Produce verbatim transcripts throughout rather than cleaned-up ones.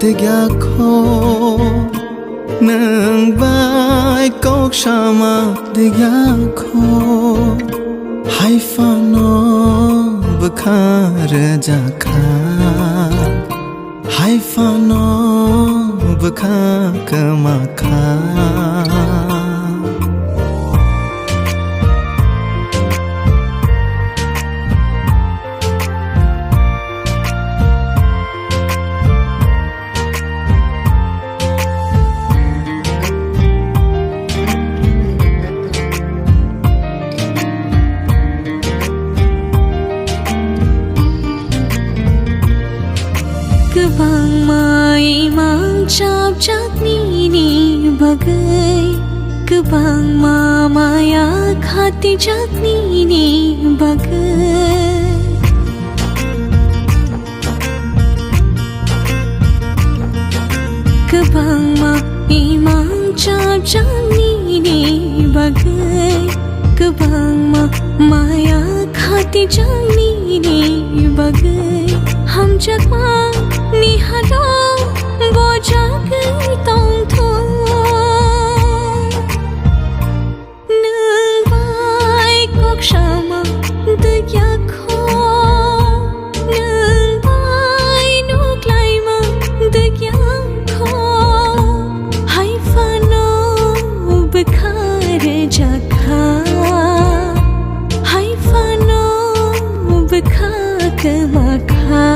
Dikya kho, nwng bai kok sama dikya kho. Hai phano bwkha rwjakha, hai phano bwkha kwmakha. Kwbangma imang chapjak nini bagwi, kwbangma maya khatijak nini bagwi. Kwbangma imang chapjak nini bagwi, kwbangma maya khatijak nini bagwi. Hamjakma ni hado bojagwi tongthung. Nwng bai kok sama dikya kho, nwng bai nuk laima dikya kho. Hai phano bwkha rwjakha, hai phano bwkha kwmakha.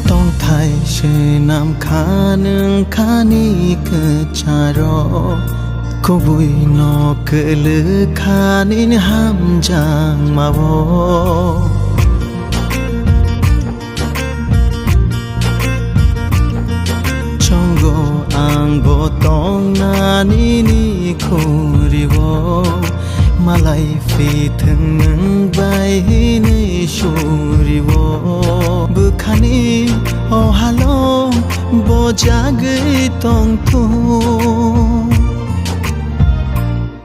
Tongthai swnam kha nwng khani kwcharo, kubui no kwlwk kha nini hamjakmao. Chongo ang bo tongna nini khuriwo, malai phi thwng nwng bai hinwi suriwo. Bwkhani o halo bojagwi tongthung.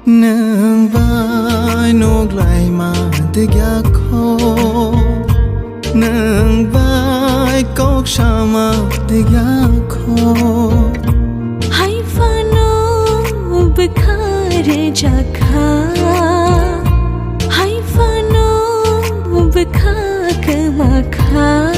Nwng bai nuk laima dikya kho, nwng bai kok sama dikya kho. Hai phano bwkha rwjakha, hai phano bwkha kwmakha.